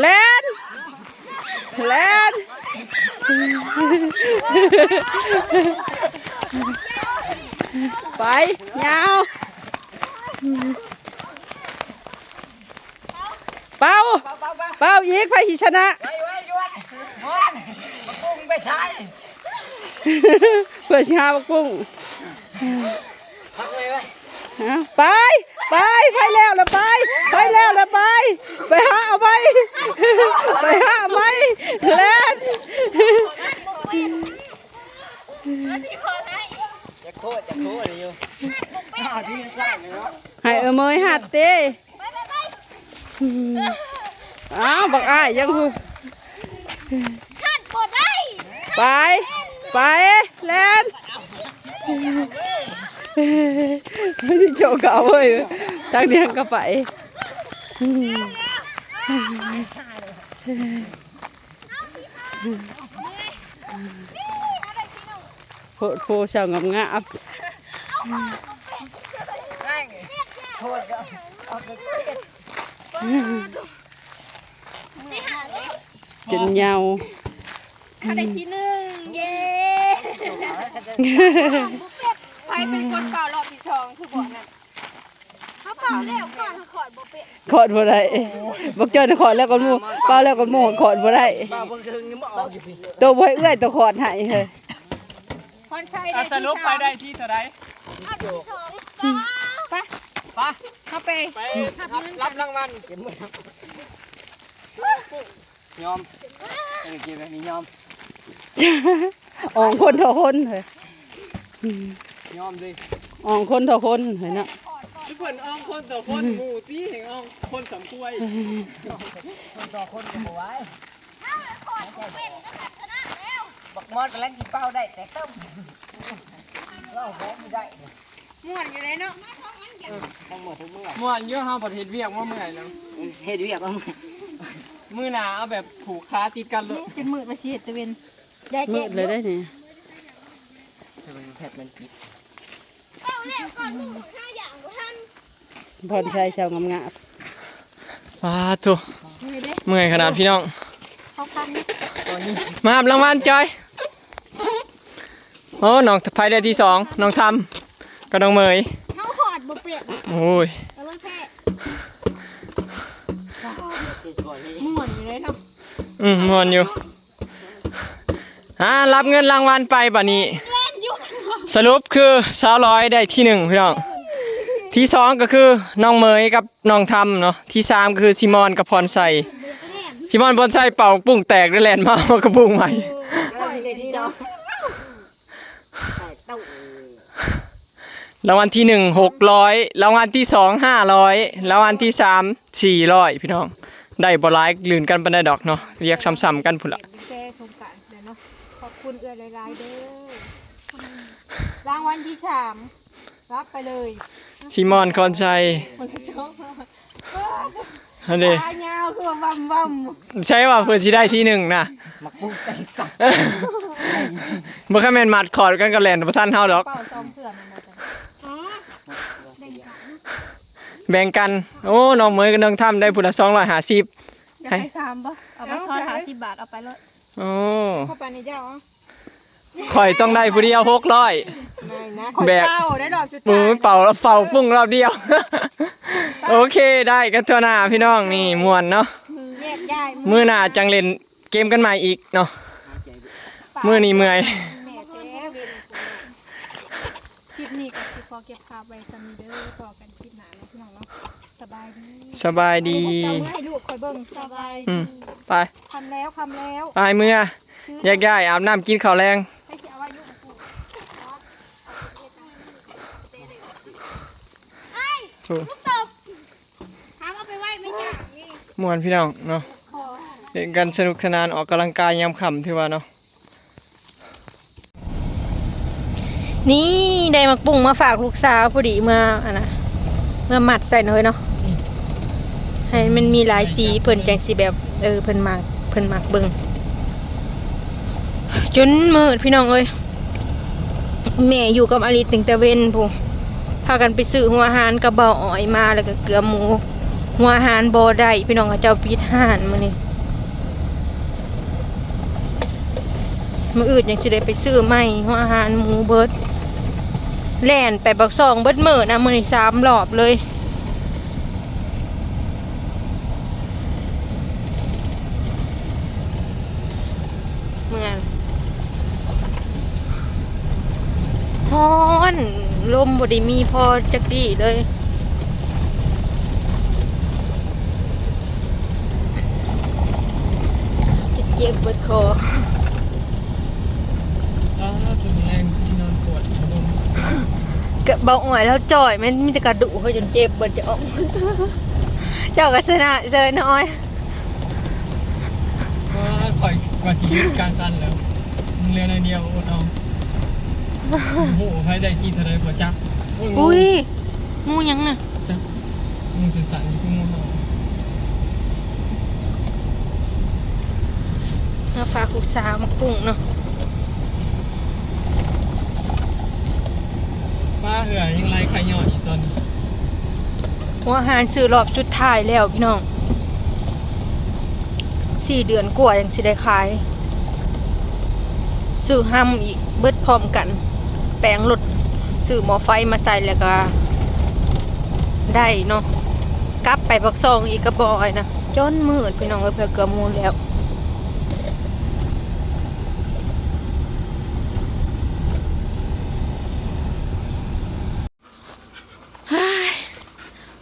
ແລ່ນ ແລ່ນ ໄປ ຍາວ ເປົ່າ ເປົ່າອີກ ໃຜຊິຊະນະ ໄວ້ ໄວ້ ຢຸດ ໝົດ ບັກປຸ້ງໄປໃສ ເພື່ອຊິຫາບັກປຸ້ງ ພັກໄວ້ ໄວ້ ເອົາ ໄປ ໄປ ໄປແລ້ວລະ ໄປ ໄປແລ້ວລະ ໄປ ໄປຫາເອົາໄປ ໄປຫາເອົາໄປ ແລ່ນ ຢາກໂຄດ ຢາກໂຄດຢູ່ ໃຫ້ເອີເມີຍຮັດຕິ ໄປ ໄປ ໄປ ອ້າວ ບັກອ້າຍຍັງ ຮັດບໍ່ໄດ້ ໄປ ໄປ ແລ່ນ ມັນຊິໂຈກເອົາເວີຍ ທາງດຽວກໍໄປ ໂພດໂພ ສາວງາມໆ ໂພດກໍເອົາໄປ ຈົນເຍົາ ເຮົາໄດ້ທີໜຶ່ງ ເຢ້ ໃຜເປັນຄົນເປົ່າລອບທີສອງ ຄືບໍ່ນັ້ນ ເຮົາເປົ່າແລ້ວກ່ອນ ເຮົາຂອດບໍ່ເປັນ ຂອດບໍ່ໄດ້ ບັກເຈົ້ານະຂອດແລ້ວກ່ອນໝູ່ ເປົ່າແລ້ວກ່ອນໝູ່ ຂອດບໍ່ໄດ້ ເປົ່າເບິ່ງເທິງຍັງບໍ່ອອກຢູ່ ໂຕບໍ່ໃຫ້ເອື້ອຍໂຕຂອດໃຫ້ເຮີ້ຍ ພອນໄຊ ອ່ະ ໄດ້ ສະຫຼຸບ ທີສາມ ໃຜໄດ້ທີເທົ່າໃດ ເອົາທີສອງ ໄປ ໄປ ເຮົາໄປ ໄປຮັບ ຮັບລາງວັນ ຍອມ ເອີ ເກມແບບນີ້ຍອມ ອອງຄົນຕໍ່ຄົນເຮີ້ຍ ຍອມເດ້ ອອງຄົນຕໍ່ຄົນເຮີ້ຍເນາະ ຄືເພິ່ນອອງຄົນຕໍ່ຄົນ ໝູ່ຕິ ໃຫ້ອອງຄົນສຳຄວຍ ຄົນຕໍ່ຄົນກໍບໍ່ໄຫວ ບັກມອດກຳລັງຊິເປົ່າໄດ້ແຕ່ເຕີມ ເວົ້າບໍ່ໄດ້ ມ່ວນຢູ່ເດ້ເນາະ ເອີ ທັງໝົດທັງເມືອງ ມ່ວນຢູ່ ເຮົາບໍ່ໄດ້ເຮັດວຽກ ບໍ່ເມື່ອຍນຳ ເຮັດວຽກບໍ່ເມື່ອຍ ມື້ໜ້າເອົາແບບຜູກຂາຕິດກັນໂລດ ຈົນມືດວ່າຊິເຮັດຕາເວັນ ແດດ ມືດເລີຍເດ້ນີ້ ໃສ່ແວ່ນແພັດແວ່ນປິດ ເອົາແລ້ວກ່ອນໝູ່ ຫາຢ່າງບໍ່ທັນ ບ່ອນໃສ່ເຊົາງາມໆ ປາໂທ້ ເມື່ອຍເດ້ ເມື່ອຍຂະໜາດພີ່ນ້ອງ ເຮົາຄັນ ມາຮັບລາງວັນຈອຍ ໂອ້ ນ້ອງ ໃຜໄດ້ທີສອງ ນ້ອງທຳ ກັບນ້ອງເໝີຍ ເຮົາຂອດບໍ່ເປັນ ໂອ້ຍ ກໍເລີຍແພ້ ມ່ວນຢູ່ເດ້ເນາະ ອືມ ມ່ວນຢູ່ ອ່າ ຮັບເງິນລາງວັນໄປບາດນີ້ ສະຫຼຸບຄືສາວລອຍໄດ້ທີໜຶ່ງພີ່ນ້ອງ ທີສອງກໍຄືນ້ອງເໝີຍກັບນ້ອງທຳເນາະ ທີສາມກໍຄືຊີມອນກັບພອນໄຊ ຊີມອນ ພອນໄຊເປົ່າປຸ້ງແຕກ ໄດ້ແລ່ນມາເອົາກະປຸ້ງໃໝ່ ລາງວັນທີໜຶ່ງ ຫົກຮ້ອຍ ລາງວັນທີສອງ ຫ້າຮ້ອຍ ລາງວັນທີສາມ ສີ່ຮ້ອຍ ພີ່ນ້ອງ ໄດ້ບໍ່ຫຼາຍລື່ນກັນປານໃດດອກເນາະ ວຽກຊ້ຳໆກັນພຸ້ນລະ ແກ່ສົງການເດີເນາະ ຂອບຄຸນເອື້ອຍຫຼາຍໆເດີ ລາງວັນທີສາມ ຮັບໄປເລີຍ ຊີມອນ ຄອນໄຊ ຄົນລະສອງ ຫັ້ນເດ້ ຂາຍາວຄືວ່າວຳໆ ໃຊ່ວ່າເພິ່ນຊິໄດ້ທີໜຶ່ງນະ ໝາກປຸ້ງແຕກ ບໍ່ ຄັນແມ່ນມັດຂອດກັນກໍແລ່ນບໍ່ທັນເຮົາດອກ ເປົ່າສອງເທື່ອແມ່ນບໍ່ ອໍ ແບ່ງກັນ ໂອ້ ນ້ອງເໝີຍກັບນ້ອງທຳໄດ້ຜູ້ລະສອງຮ້ອຍຫ້າສິບ ຢາກໄດ້ສາມບໍ່ ເອົາໄປ ເອົາ ທອນ ໃສ່ ຫ້າສິບບາດ ເອົາໄປໂລດ ໂອ້ ເຂົ້າໄປໃນເຈົ້າ ຂ້ອຍຕ້ອງໄດ້ຜູ້ດຽວ ຫົກຮ້ອຍ ແບກ ເປົ່າໄດ້ດອກຈຸດ ເປົ່າ ເປົ່າປຸ້ງລອບດຽວ ໂອເຄ ໄດ້ກັນທົ່ວໜ້າພີ່ນ້ອງ ນີ້ມ່ວນເນາະ ມື້ໜ້າຈັ່ງຫຼິ້ນເກມກັນໃໝ່ອີກເນາະ ມື້ນີ້ເມື່ອຍ ແມ່ແທ້ ຄລິບນີ້ກໍຊິຂໍເກັບພາບໄວ້ສ່ຳນີ້ເດີ ພໍ້ກັນຄລິບໜ້າເນາະ ພີ່ນ້ອງເນາະ ສະບາຍດີ ສະບາຍດີ ເອົາໃຫ້ລູກຂ້ອຍເບິ່ງ ສະບາຍ ອືມ ໄປ ຄ່ຳແລ້ວ ຄ່ຳແລ້ວ ໄປເມືອ ແຍກຍ້າຍ ອາບນ້ຳກິນເຂົ້າແລງ ໃຜຊິເອົາໄວ້ຢູ່ ໂອ້ ຫາເອົາໄປໄວ້ໄມ່ຍາກນີ້ ມ່ວນພີ່ນ້ອງເນາະ ເຮັດກັນສະໜຸກສະໜານ ອອກກຳລັງກາຍຍາມຄ່ຳ ຖືວ່າເນາະ ນີ້ໄດ້ໝາກປຸ້ງມາຝາກລູກສາວ ພໍດີເມືອ ອັນນະ ເມືອມັດໃສ່ເນາະເຮີ້ຍເນາະ ໃຫ້ມັນມີຫຼາຍສີ ເພິ່ນຈັ່ງຊິແບບ ເອີ ເພິ່ນມັກ ເພິ່ນມັກເບິ່ງ ຈົນມືດພີ່ນ້ອງເອີຍ ແມ່ຢູ່ກັບອາລິດຕັ້ງແຕ່ເວັນພຸ້ນ ພາກັນໄປຊື້ຫົວຫານກັບເບົາອ້ອຍມາ ແລ້ວກໍເກືອໝູ ຫົວອາຫານບໍ່ໄດ້ພີ່ນ້ອງ ເຂົາເຈົ້າປິດຮ້ານມື້ນີ້ ມື້ອື່ນຍັງຊິໄດ້ໄປຊື້ໃໝ່. ຫົວອາຫານໝູເບິດ ແລ່ນໄປປາກຊ່ອງເບິດມື້ນະ ມື້ນີ້ສາມລອບເລີຍ. ເມືອງ ຮ້ອນ ລົມບໍ່ໄດ້ມີພໍຈັກດີ້ເລີຍ ເຈັບເບິດຄໍ. ອ້າວ ແລງຊິນອນປວດ ກະເບົາອ້ອຍລາວຈ່ອຍ ແມ່ນມີແຕ່ກະດູກ ເຮົາຈົນເຈັບເບິດ ເຈົ້າ ເຈົ້າກະຊະນະເຊີຍນ້ອຍ. ຂ້ອຍວ່າຊິຢຸດກາງຄັນແລ້ວ ມັນເຫຼືອໜ້ອຍດຽວ ອົດເອົາ. ໂອ້ໂຫ ໃຜໄດ້ທີ່ເທົ່າໃດບໍ່ຈັກ. ໂອ້ຍ ອຸ້ຍ ງູຫຍັງນະ? ຈັກ ງູສັນໆ ຄືງູເຫົ່າ. ມາຝາກລູກສາວໝາກປຸ້ງເນາະ. ປາເຫື່ອຍັງໄລ່ໄຂ່ຍ້ອນຢູ່ຕອນນີ້. ຫົວອາຫານຊື້ລອບສຸດທ້າຍແລ້ວພີ່ນ້ອງ ສີ່ເດືອນກວ່າຍັງຊິໄດ້ຂາຍ. ຊື້ຮຳອີກເບິດພ້ອມກັນ ແປງລົດ ຊື້ໝໍ້ໄຟມາໃສ່ແລ້ວກະໄດ້ເນາະ. ກັບໄປປາກຊ່ອງອີກກະບໍ່ອອຍນະ ຈົນມືດພີ່ນ້ອງເອີຍ ເພື່ອເກືອບໝູແລ້ວ.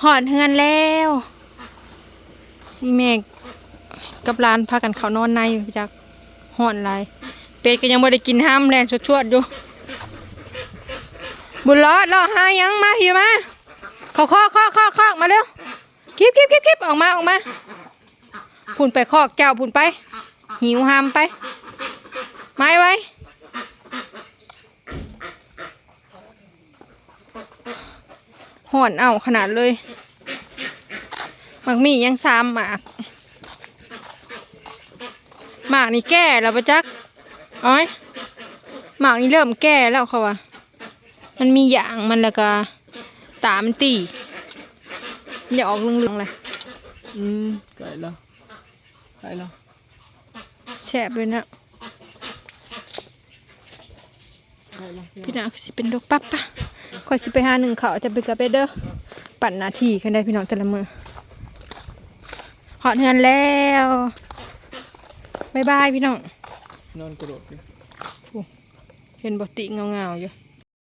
ຮອດເຮືອນແລ້ວ ອີ່ແມ່ກັບຫຼານພາກັນເຂົ້ານອນໃນ ຈັກຮ້ອນຫຼາຍ. ເປັດກະຍັງບໍ່ໄດ້ກິນຮຳ ແລ່ນຊວດໆຢູ່. ບຸນຫຼອດ ເລາະຫາຫຍັງ? ມາ ພີ່ມາ ເຂົ້າຄອກ ຄອກ ຄອກ ມາເລັວ. ຄີບ ຄີບ ຄີບ ຄີບ ອອກມາ ອອກມາ ພຸ້ນໄປຄອກເຈົ້າພຸ້ນໄປ ຫິວຮຳໄປ ມາໄວໆ. ຮ້ອນເອົ້າຂະໜາດເລີຍ. ໝາກໝີ່ຍັງສາມໝາກ. ໝາກນີ້ແກ່ແລ້ວບໍ່ຈັກ. ໂອ້ຍ ໝາກນີ້ເລີ່ມແກ່ແລ້ວເຂົາວ່າ. ມັນມີຢາງມັນ ແລ້ວກະຕາມັນຕີ້ ມັນຢາກອອກເຫຼືອງໆ ແຫຼະ. ອືມ ໃກ້ແລ້ວ ໃກ້ແລ້ວ. ແຊບເລີຍນະ. ພີ່ນ້ອງ ຄືຊິເປັນດົກປັບປະ ຂ້ອຍຊິໄປຫາໜຶ້ງເຂົ້າ ຈະໄປກະໄປເດີ ປັ້ນໜ້າທີ່ກັນໄດ້ພີ່ນ້ອງ ແຕ່ລະມື້. ຮອດເຮືອນແລ້ວ ບາຍບາຍພີ່ນ້ອງ. ນອນກະໂດດຢູ່ ເຫັນບໍ່ ຕິງາວໆຢູ່.